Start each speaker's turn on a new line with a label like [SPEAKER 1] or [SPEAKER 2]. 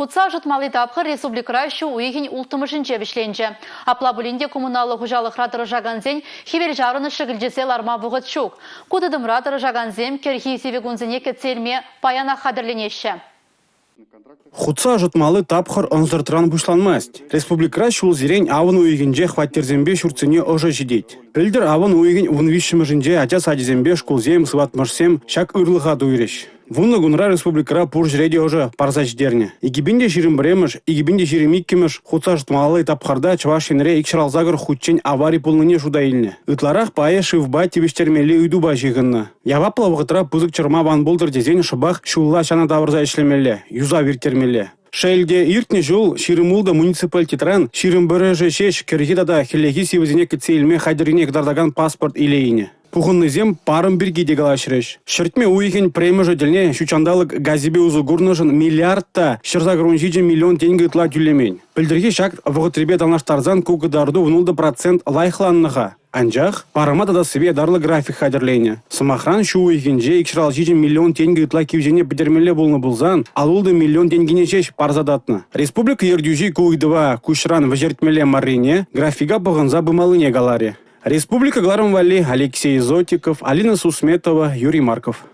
[SPEAKER 1] Хутса ӑшӑтмалли тапхӑр республикӑра ҫу уйӑхӗн улттӑмӗшӗнче вӗҫленчӗ. Апла пулин те коммуналлӑ хуҫалӑхра тӑрӑшакансен хӗвелҫаврӑнӑш шӗкӗлчесе ларма вӑхӑт ҫук. Ку тытӑмра тӑрӑшакансем кӗрхи сивӗ кунсене кӗтсе илме паянах хатӗрленеҫҫӗ.
[SPEAKER 2] Хутса ӑшӑтмалли тапхӑр ӑнсӑртран пуҫланмасть. Республикӑра ҫулсерен авӑн уйӑхӗнче хваттерсемпе ҫуртсене ӑшӑ ҫитет. Пӗлтӗр авӑн уйӑхӗн 13-мӗшӗнче ача сачӗсемпе шкулсем, сыватмӑшсем ҫак ырлӑха туйрӗҫ. Вунӑ кунра республикӑра пур ҫӗре те ӑшӑ парса ҫитернӗ. 2021-мӗш, 2022-мӗш хутса ӑшӑтмалли тапхӑрта Чӑваш Енре 268 хутчен авари пулнине шута илнӗ. Ытларах пайӗ шывпа тивӗҫтермелли ыйтупа ҫыхӑннӑ. Яваплӑ вӑхӑтра пысӑк чӑрмав ан пултӑр тесен шӑпах ҫулла ҫанӑ тавӑрса ӗҫлемелле, юсав ирттермелле. Шел те, иртнӗ ҫул 26 муниципалитетран 21-шӗ ҫеҫ кӗрхи тата хӗллехи сивӗсене кӗтсе илме хатӗррине кӑтартакан паспорт илейнӗ. Пухӑннисем парӑм пирки те калаҫрӗҫ. Ҫӗртме уйӑхӗн пӗрремӗшӗ тӗлне ҫут ҫанталӑк газӗпе усӑ курнӑшӑн миллиард та 187 миллион тенкӗ ытла тӳлемен. Пӗлтӗрхи ҫак вӑхӑтрипе танлаштарсан ку кӑтарту 16 процент лайӑхланнӑ-ха. Анчах парӑма татассипе ятарлӑ график хатӗрленӗ. Сӑмахран, ҫу уйӑхӗнче 267 миллион тенкӗ ытла кивҫене пӗтермелле пулнӑ пулсан, 56 миллион тенкине ҫеҫ парса татнӑ. Республика ертӳҫи ку ыйтӑва куҫран вӗҫертмелле маррине, графика пӑхӑнса пымаллине каларӗ. Республика кӑларӑм валли Алексей Зотиков, Алина Сусметова, Юрий Марков.